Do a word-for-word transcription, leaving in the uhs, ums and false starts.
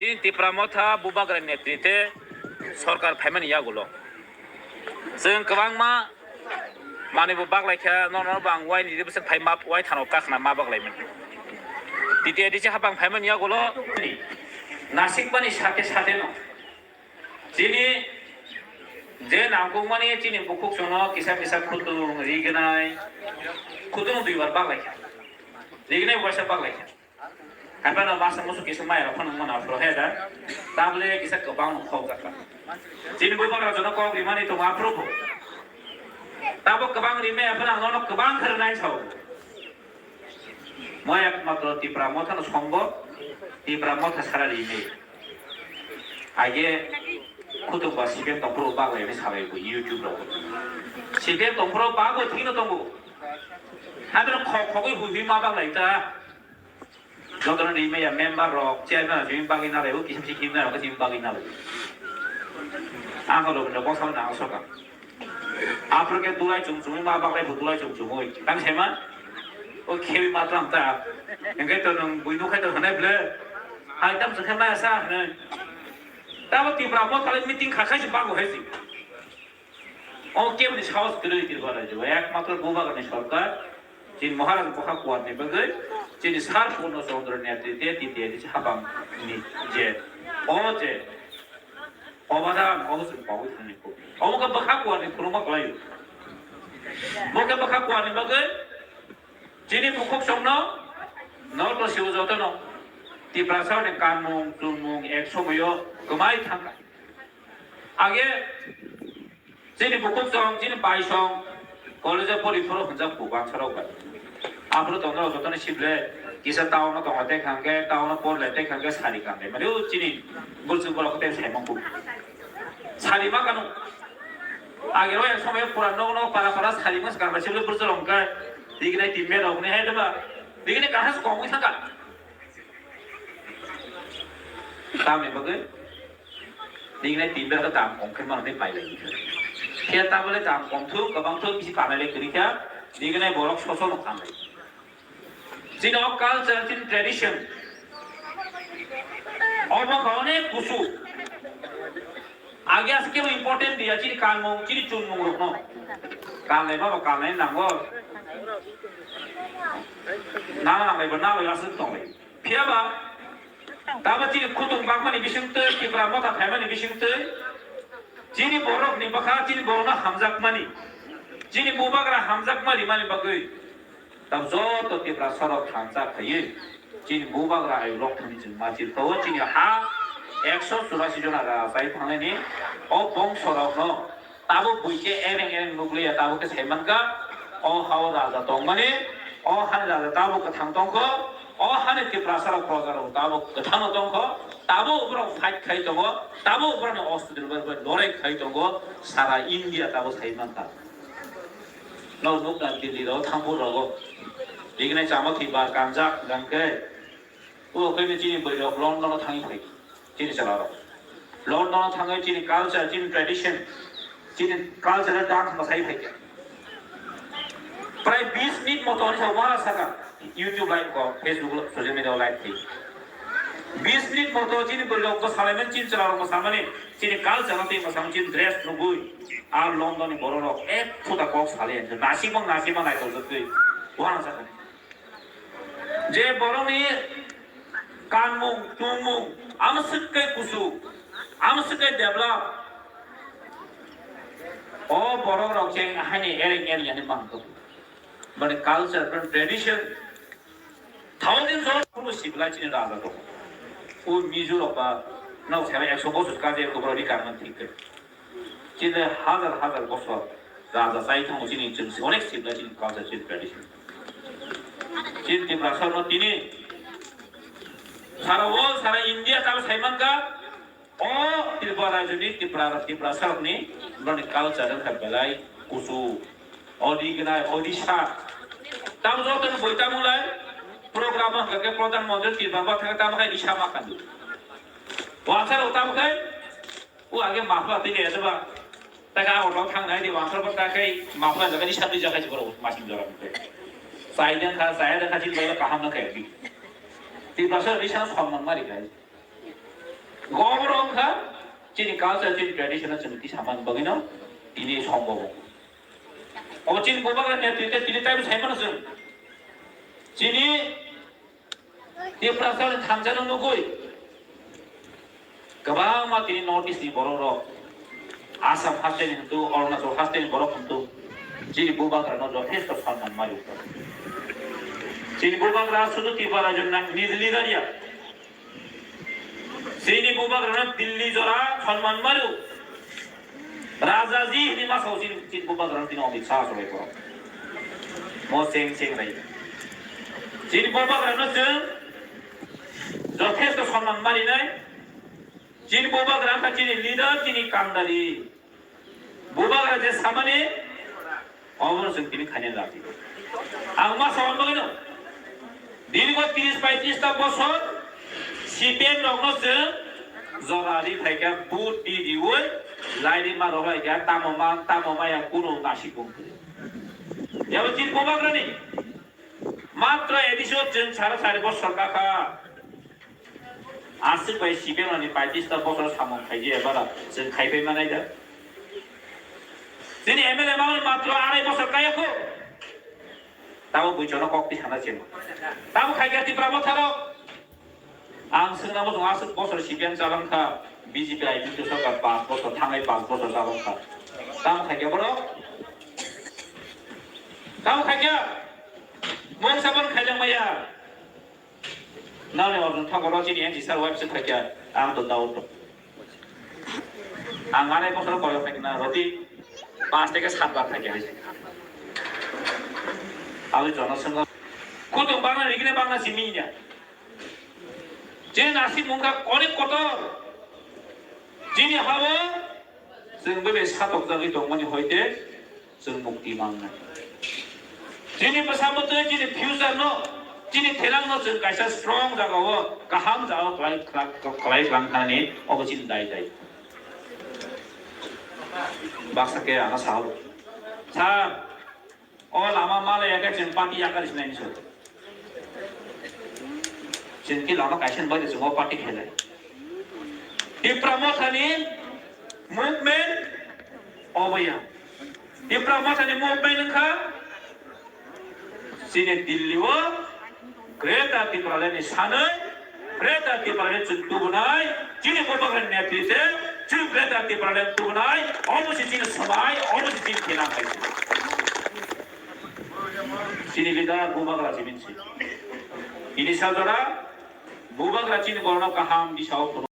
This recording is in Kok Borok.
Chini Tipra Motha Bubagra netrite sorkar phaimani yagulo chwng kwbangma manwi bo baklaikha, nono bo ang waini bwswk phai ma wai thano kakhna ma baklaimani. T T A D C hapang phaimani yagulo nasikmani sate sate no chini je nangkukmani chini bukhuk chwngno kisa kisa khutung rignai, khutung duibar baklaikha, rignai waisa baklaikha. Haphano masa musu kisa mai rok phano mona phro he da. Tabole kisa kwbang khok jaka. Chini bubagra jono kok rimani tongo aphuru bo. Tabo kwbang rimai aphano ang nono kwbang khe rwnai sao. Mo ekmatro Tipra Mothano songbo, Tipra Motha sara rimai. Age khutung ba C P M tongphuru baglai ni salai bo YouTube rok. C P M tongphuru bago thino tongo. Hadro khok khogwi hui hui ma baglai ta. Jotono rimaya member rok, chairman rok simi bagwi nalai, o kisim si kimna rok simi bagwi nalai. Ang ko rok boksa na ang soka. Aphuru khe dulai chung chungwi ma baglai bo dulai chung chungwi. Tang sema? O khewi ma tang ta. Engke to nung bui nukhai to hwnai ble. Hai tam se khe ma sa hwnai. Tamo Tipra mo thale meeting kha khai si bago hai si. O keboni sahos kwrwi Tripura rajyo, ekmatro Bubagrani sorkar, chini Maharaj bwkha kuarni bagwi, chini Sir Purno Chandra netrite T T A D C hapang ni je, o je, obadan, obo chwng pogwi thangni kuk. Obo khe bwkha kuarni phunukma kwlaio. Bo khe bwkha kuarni bagwi, chini bukhuk chwngno, noto sibo jotono, Tiprasani kanmung, chumung, ek somoyo kwmai thangkha. Age, chini bukhuk chwng, chini bai chwng, college o pori phuru hwnjak kuk bangsa rok bai. Aphuru tongnai rok jotono sible, kisa town o tongla tei khangkhe, town o porle tei khangkhe sari kanle. Mane o chini burchuk borok tei saimang kuk. Sari ma kanu. Age rok ek somoyo pura nok nok para para sari ma swkang bai sible burchuk rok hwnkhe, dignai tin bed rok hwnwi hai deba. Dignai kahas kongwi thangkha. Tamni bagwi? Nini tin bera dam kom khe manwi pai lai khe. Khe tabole dam kom thu, kwbang thu, bisi panai lai kwrwi kha, nini borok soso no khan lai. Chini o culture, chini tradition. Obo kha onek kusu. Age aswk kebo important diya, chini kanmung, chini chunmung rok no. Kanlai babo kanlai nango. Nana nanglai bo nalai aswk tonglai. Phiya ba, tamo chini khutung bakmani bisingtwi, Tipra motha phaimani bisingtwi, chini borokni bwkha chini borokno hamjakmani, chini bubagra hamjakma rimani bagwi, tamo joto Tiprasarok thansa khaiwi, chini bubagra ayuk rok thani chwng ma chirkao, chini ha ekso churasi jona raja chai thangnaini o bongsorokno, tabuk buikhe ereng ereng nukliya, tabuk khe saimankha, o hao raja tongmani, o hani raja tabuk kwthang tongkho, o hani Tiprasarok projarok tabuk kwthangno tongkho, tabuk borok fight khai tongo, tabuk borokni ostro bai bai lorai khai tongo, sara India tabuk saimankha. Nok nukna Delhi rok, Thampur rogo, bigini chama thwi bar kanjak hwnkhe, o khe chini bwrwi rok London o thangwi phai. Chini chwla rok London o thangwi chini culture, chini tradition, chini cultural dance mwsai phai kha. Prai bis minute moto ni sa wara saka YouTube live ko, Facebook, social media live khe. Bis minute moto chini bwrwi rok ko salaimani, chini chwla rok mwsamani, chini culture no tei mwsamani, chini dress nugwi a London ni borok rok ek phuta kok salai nasimang nasimang naitokjagwi wara saka. Je borokni kanmung, tongmung, amswk khe kusu, amswk khe develop. O borok rok je haini ereng ereng yani mangto. Bani culture, bani tradition. Thousand jor kuno sibla chini raja to. O Mizo rok ba, nao sebe ekso bosor kaje ko borok ni kanmung thik khe. Chini hazar hazar bosor raja chai thango chini chwng si onek sibla chini culture chini tradition. Chini Tiprasa no tini sara world sara India tamo saimankha o Tripura rajyoni Tipra Tiprasa rokni boni culture wngkha belai kusu odi gnai odisa tamo joto ni boi tamo lai program hwnkha khe Pradhan Mantri Tripura thang tamo khai risa ma khandu. Wangsa rok tamo khai O age mafla tei kaya ba. Taka auto thang nai di wansar ba takai mafla jaga ni sabdi jaga jibro masing jaga mute. Sai dan kha, sai dan kha jil jaga kaham na kai bi. Ti basa risa sonman mari kai. Oborok wngkha chini culture, chini tradition-no chwng twi samani bagwino tini songbogo. Obo chini bubagra netritwe tini taibo saimano chwng. Chini Tiprasani thansa-no nugwi kwbangma tini North East-ni borok rok Assam haste-ni hwntu, Arunachal haste-ni borok hwntu chini bubagrano jothesto sonman mari. Chini bubagra sudu Tripura rajyoni nij leader ya. Chini bubagrano Delhi jora sonman mario. Rajaji hini masao chini, chini bubagrano tini Amit Shah aswk bai koro. Mo cheng cheng rai. Chini bubagrano chwng jothesto sonman marinai. Chini bubagra wngkha chini leader, chini kandari. Bubagra je samani, obono chwng tini khaina laji. Ang ma sawan bagwino, dirgo tris paitris ta bosor C P M rokno chwng jora ri phaikha, vote di diwi, lairi ma rok phaikha, tamo ma, tamo maya, kuno nasi kung. Yabo chini bubagrani matro edison chwng sara sari bosor kakha. Aswk bai C P M ni paitris ta bosor samung khaidi ebara chwng khaipai manai da. Chini M L A mangni matro arai bosor kaya kho. Tamo buichono kok ti sana chwng. Tamo khaikha Tipra Motha rok. Ang swngna muchung aswk bosor C P M chalangkha, B J P I P T sorkar panch bosor thangnai panch bosor chalangkha. Tamo khaikha borok. Tamo khaikha. Mungsa bon khaijak maya. Nani Arjun Thakur chini N G sir website thakia ang to doubt. Ang arai bosor koyo pekna roti pas theke sat bar thakia. Abi jono senggo. Kutung bangna rigine bangna siminya. Je nasi mungka konik kotor. Chini hawo chwng bebe satok jagwi tongmani hoite chwng mukti mangnai. Chini bwsa bwtwi chini future no, chini thenang no chwng kaisa strong jaga o, kaham jaga o kwlai, kwlai, kwlai twlang thani obo chini dai dai. Baksa ke ano sao. Sir, o lama mala ya ke chwng party yakar sinai ni so. Chwng ki lama kaisa bai chwng o party khelai. Tipra Mothani movement obo ya. Tipra Mothani movement wngkha chini Delhi o Greater Tipraland ni sanwi Greater Tipraland chwng tubunai, chini bubagrani netritwe chwng Greater Tipraland tubunai, omo se chini swmai, omo se chini thenang hai. Chini leader bubagra jimin se. Ini sajora bubagra chini borno kaham disao